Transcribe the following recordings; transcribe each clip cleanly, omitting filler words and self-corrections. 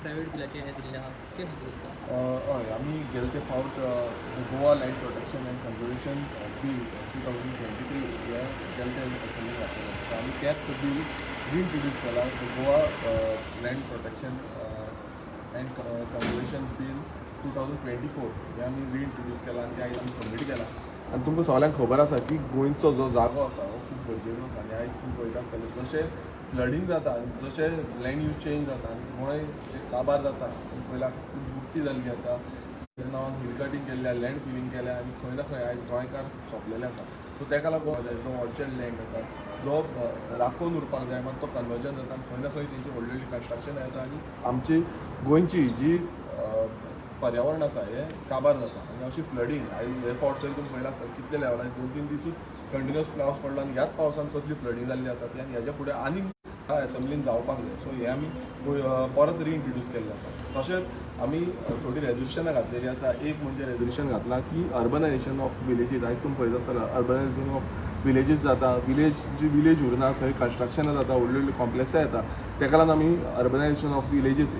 Private बिलाचे हे दिल्ले आहा ते खातीर उलयता. हय, आमी गेले ते फावट Goa land protection and conservation bill 2023 हे गेले ते असेंब्लीन घातलेलें. सो आमी तेंच बील रिइंट्रोड्यूस केला, Goa land protection and conservation bill 2024 हें आमी रिइंट्रोड्यूस केला आनी तें आयज आमी सबमीट केला. आनी तुमकां सगल्यांक खबर आसा की गोंयचो जो जागो आसा हो खूब गरजेचो आसा. आनी आयज तुमी पळयता आसतले जशें फ्लडींग जाता आनी जशें लँड यूज चेंज जाता आनी गोंय काबार जाता, तुमी पळयला खूब बुडटी जाल्ली आसा, तेज्या नांवान हिल कटींग केल्ल्या, लँड फिलींग केल्या आनी खंय ना खंय आयज गोंयकार सोंपलेले आसा. सो तेका लागून जो ऑर्चर्ड लँड आसा जो राखून उरपाक जाय, मात तो कन्वर्जन जाता आनी खंय ना खंय तेंची व्हडली व्हडली कन्स्ट्रक्शन येता आनी आमची गोंयची जी पर्यावरण आसा हें काबार जाता. आनी अशी फ्लडींग आयज हे फावट तरी तुमी पळयलां आसतलें कितले लेवलार 2-3 दिसूच कंटिन्युअस पावस पडलो आनी ह्याच पावसान कसली फ्लडींग जाल्ली आसा ती, आनी हेज्या फुडें आनीक एसेंब्लीन जावपाक जाय. सो हें आमी परत रिइंट्रोड्यूस केल्लें आसा. तशेंच आमी थोडीं रेजोल्युशनां घातलेलीं आसा. एक म्हणजे रेजोल्युशन घातलां की अर्बनायझेशन ऑफ विलेजीस, आयज तुमी पळयता आसतले अर्बनायझेशन ऑफ विलेजीस जाता, विलेज जी विलेज उरना थंय कन्स्ट्रक्शनां जाता, व्हडलीं व्हडलीं कॉम्प्लेक्सां येता, तेका लागून आमी अर्बनायझेशन ऑफ विलेजीस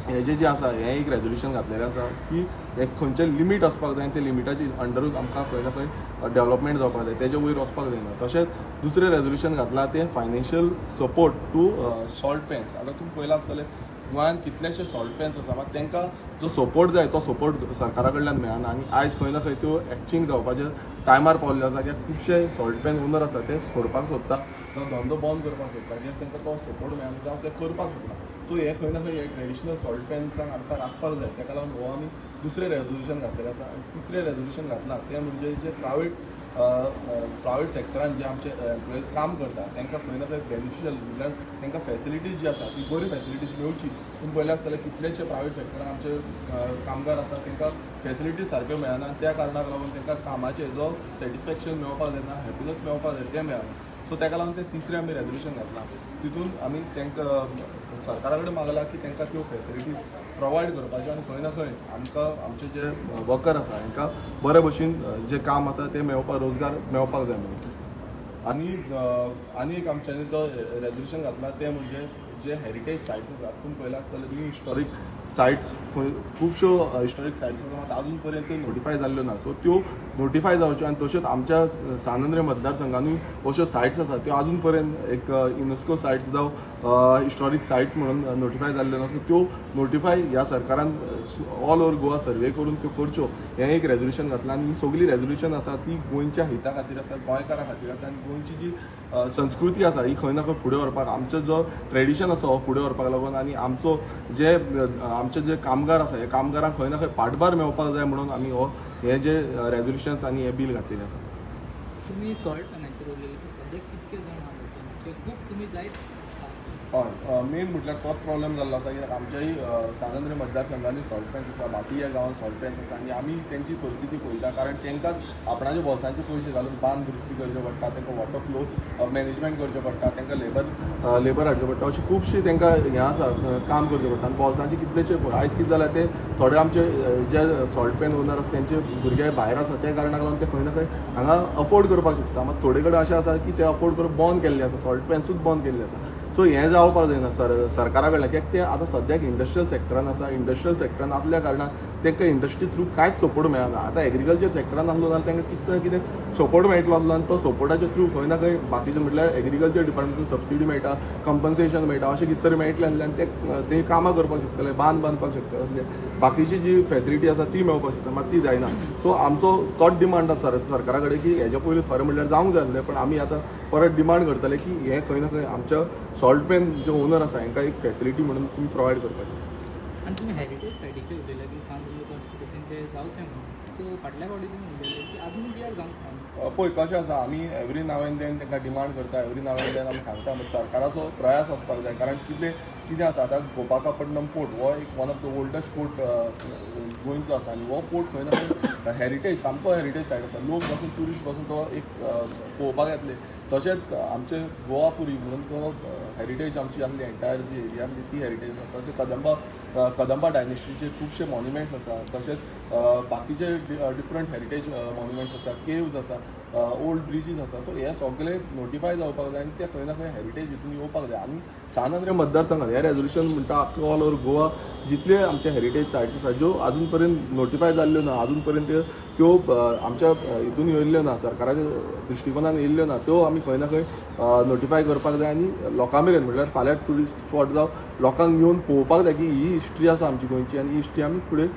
हेजें जें आसा हें एक रेजोल्युशन घातलेलें आसा की हें खंयचें लिमीट आसपाक जाय आनी ते लिमिटाचे अंडरूच आमकां खंय ना खंय डेवलपमेंट जावपाक जाय, तेजे वयर वचपाक जायना. तशेंच दुसरें रेजोल्युशन घातलां तें financial support to salt pans. आतां तुमी पळयलां आसतलें गोंयांत कितलेशे सॉल्ट पॅन्स आसा, मात तांकां जो सपोर्ट जाय तो सपोर्ट सरकारा कडल्यान मेळना आनी आयज खंय ना खंय त्यो एक्सचेंज जावपाचे टायमार पावल्ल्यो आसा. कित्याक खुबशे सॉल्ट पॅन ओनर आसा ते सोडपाक सोदता, जावं धंदो बंद करपाक सोदता, कित्याक तांकां तो सपोर्ट मेळना जावं ते करपाक सोदना. सो हे खंय ना खंय हे ट्रेडिशनल सॉल्ट पॅन्सांक आमकां राखपाक जाय, तेका लागून हो आमी दुसरें रेजोल्युशन घातलेलें आसा. आनी तिसरें रेजोल्युशन घातलां तें म्हणजे जे प्रायवेट सेक्टरान जे आमचे एम्प्लॉईज काम करता तांकां खंय ना खंय बेनिफिशियल म्हणल्यार तांकां फॅसिलिटीज जी आसा ती बरी फॅसिलिटीज मेळची. तुमी पळयलें आसतलें कितलेशे प्रायवेट सेक्टरान आमचे कामगार आसा तांकां फॅसिलिटीज सारक्यो मेळना, त्या कारणाक लागून तांकां कामाचें जो सॅटिस्फॅक्शन मेळपाक जायना, हॅपिनस मेळपाक जाय तें मेळना. सो तेका लागून तें तिसरें आमी रेजोल्युशन घातलां, तितून आमी तांकां सरकारा कडेन मागलां की तांकां त्यो फॅसिलिटीज प्रोवायड करपाच्यो आनी खंय ना खंय आमकां आमचे जे वर्कर आसा हांकां बरे भशेन जें काम आसा तें मेळपाक, रोजगार मेळपाक जाय म्हणून. आनी आनी एक आमच्यांनी तो रेजोल्युशन घातला तें म्हणजे जे हेरिटेज सायट्स आसा, तुमी पळयलां आसतलें तुमी हिस्टॉरीक सायट्स खुबश्यो हिस्टॉरीक सायट्स आसा मात आजून पर्यंत त्यो नोटिफाय जाल्ल्यो ना. सो त्यो नोटिफाय जावच्यो आनी तश्योच आमच्या सान आंद्रे मतदारसंघानूय अश्यो सायट्स आसा त्यो आजून पर्यंत एक युनेस्को सायट्स जावं हिस्टॉरीक सायट्स म्हणून नोटिफाय जाल्ल्यो ना. सो त्यो नोटिफाय ह्या सरकारान ऑल ओवर गोवा सर्वे करून त्यो करच्यो हें एक रेजोल्युशन घातलां. आनी ही सगळी रेजोल्युशन आसा ती गोंयच्या हिता खातीर आसा, गोंयकारां खातीर आसा आनी गोंयची जी संस्कृती आसा ही खंय ना खंय फुडें व्हरपाक, आमचो जो ट्रेडिशन आसा हो फुडें व्हरपाक लागून आनी आमचो जे आमचे जे कामगार आसा हे कामगारांक खंय ना खंय पाठभार मेळपाक जाय म्हणून आमी हो हे जे रेजोल्युशन्स आनी हे बील घातलेलें आसा. तुमी सॉल्ट पॅनाचेर उलयले, सद्याक कितके जाण आसा ते खूब तुमी जायत? हय, मेन म्हटल्यार तोच प्रॉब्लेम जाल्लो आसा कित्याक आमच्याय सान आंद्रे मतदारसंघांनी सॉल्ट पॅन्स आसा, बाकी ह्या गांवांत सॉल्ट पॅन्स आसा आनी आमी तेंची परिस्थिती पळयता, कारण तांकां आपणाच्या बोल्सांचे पयशे घालून बांद दुरुस्ती करचे पडटा, तांकां वॉटर फ्लो मॅनेजमेंट करचें पडटा, तांकां लेबर हाडचें पडटा, अशें खुबशीं तांकां हें आसा काम करचें पडटा. आनी बोल्सांचे कितलेशे आयज कितें जाल्यार ते थोडे आमचे जे सॉल्ट पॅन ओनर आसा तेंचे भुरगे भायर आसा त्या कारणाक लागून ते खंय ना खंय हांगा अफोर्ड करपाक शकता, मात थोडे कडेन अशें आसा की ते अफोर्ड करून बंद केल्ले आसा, सॉल्ट पॅन्सूच बंद केल्ले आसा. सो हें जावपाक जायना सरकारा कडल्यान, कित्याक ते आतां सद्याक इंडस्ट्रियल सेक्टरान आसा, इंडस्ट्रियल सेक्टरान आसल्या कारणान तांकां इंडस्ट्री थ्रू कांयच सपोर्ट मेळना. आतां एग्रीकल्चर सेक्टरान आसलो जाल्यार तांकां कितें ना कितें सपोर्ट मेळटलो आसलो आनी तो सपोर्टाच्या थ्रू खंय ना खंय बाकीचे म्हटल्यार एग्रीकल्चर डिपार्टमेंटून सबसिडी मेळटा, कंपन्सेशन मेळटा, अशें कितें तरी मेळटलें आसलें आनी ते कामां करपाक शकतले, बांद बांदपाक शकतले, बाकीची जी फॅसिलिटी आसा ती मेळपाक शकता, मात ती जायना. सो आमचो तोच डिमांड आसा सरकारा कडेन की हेज्या पयलीं खरें म्हणल्यार जावंक जाय आसलें, पण आमी आतां परत डिमांड करतले की हें खंय ना खंय आमच्या सॉल्ट पॅन जे ओनर आसा हांकां एक फॅसिलिटी म्हणून तुमी प्रोवायड करपाची. आनी तुमी हेरिटेज सायटीचेर उलयले की सान आंद्रे कॉन्स्टिट्युशनचे जावचें म्हणून, सो फाटल्या फावटी तुमी उलयले की आजून कित्याक जावंक ना? पळय कशें आसा, आमी एवरी now and then तांकां डिमांड करता, एवरी now and then आमी सांगता, बट सरकाराचो प्रयास आसपाक जाय. कारण कितले कितें आसा आतां गोपाकापट्टनम पोर्ट हो एक one of the oldest port गोंयचो आसा आनी हो पोर्ट खंय ना खंय हेरिटेज, सामको हेरिटेज सायट आसा, लोक पासून ट्युरिस्ट पासून तो एक पळोवपाक येतले. तशेंच आमचे गोवापुरी म्हणून तो हेरिटेज आमची आसली एंटायर जी एरिया आसली ती हेरिटेज आसा. तशें कदंबा डायनेस्टीचे खुबशे मॉन्युमेंट्स आसा, तशेंच बाकीचे डिफरंट हेरिटेज मॉन्युमेंट्स आसा, केव्स आसा. ओल्ड ब्रिजीस आसा. सो हे सगळे नोटिफाय जावपाक जाय आनी ते खंय ना खंय हेरिटेज हितून येवपाक जाय. आनी सान आंद्रे मतदारसंघात हे रेजोल्युशन म्हणटा आख्खे ऑल ओवर गोवा जितले आमचे हेरिटेज सायट्स आसा ज्यो अजून पर्यंत नोटिफाय जाल्ल्यो ना, अजून पर्यंत त्यो आमच्या हितून येयल्ल्यो ना, सरकाराच्या दृश्टिकोनान येयल्ल्यो ना, त्यो आमी खंय ना खंय नोटिफाय करपाक जाय आनी लोकां मेरेन म्हणल्यार फाल्यां ट्युरिस्ट स्पॉट जावं लोकांक येवन पळोवपाक जाय की ही हिस्ट्री आसा आमची गोंयची आनी ही हिस्ट्री आमी फुडें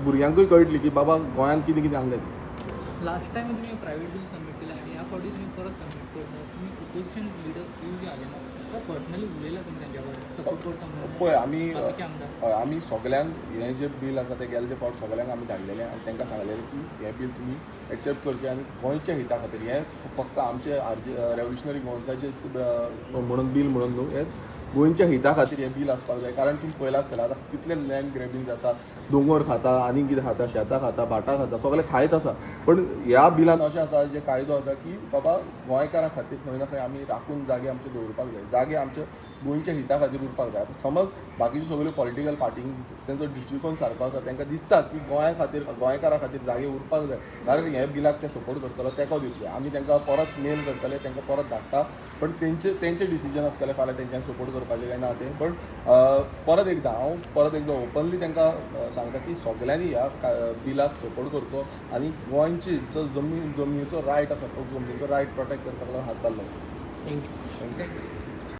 भुरग्यांकूय कळटली की बाबा गोंयांत कितें कितें आसलें. लास्ट टायम तुमी प्रायवेट बील सबमीट केला आनी ह्या फावटी तुमी परत सबमीट करता. तुमी ओपोजिशन लिडर पियूष आलेमाव तो पर्सनली उलयला तुमी तेंच्या कडेन सपोर्ट करता म्हणून? पळय आमी बाकीचे आमदार हय, आमी सगल्यांक हें जें बील आसा तें गेले फावट सगल्यांक आमी धाडलेलें आनी तांकां सांगलेलें की हें बील तुमी एक्सेप्ट करचें आनी गोंयच्या हिता खातीर, हें फक्त आमचे आरजे रेवोल्युशनरी गोवन्साचें म्हणून बील म्हणून न्हू, हें गोंयच्या हिता खातीर हें बील आसपाक जाय. कारण तुमी पळयलां आसतलें आतां कितलें लँड ग्रेबींग जाता, दोंगर खाता आनी कितें खाता, शेतां खाता, भाटां खाता, सगळें खायत आसा. पण ह्या बिलान अशें आसा जे कायदो आसा की बाबा गोंयकारां खातीर खंय ना खंय आमी राखून जागे आमचे दवरपाक जाय, जागे आमचे गोंयच्या हिता खातीर उरपाक जाय. आतां समज बाकीच्यो सगळ्यो पॉलिटिकल पार्टींक तेंचो दृश्टिकोन सारको आसा, तांकां दिसता की गोंया खातीर गोंयकारां खातीर जागे उरपाक जाय, नाजाल्यार हे बिलाक ते सपोर्ट करतलो, तेंको दितले. आमी तांकां परत मेल करतले, तांकां परत धाडटा, पण तेंचे तेंचे डिसिजन आसतलें फाल्यां तेंच्यांनी सपोर्ट करपाचें काय ना तें. पण परत एकदां हांव परत एकदां ओपनली तांकां सांगता की सगल्यांनी ह्या बिलाक सपोर्ट करचो आनी गोंयची जो जमनीचो रायट आसा तो जमनीचो रायट प्रोटेक्ट करपाक लागून हातभार लावचो. Thank you. Thank you.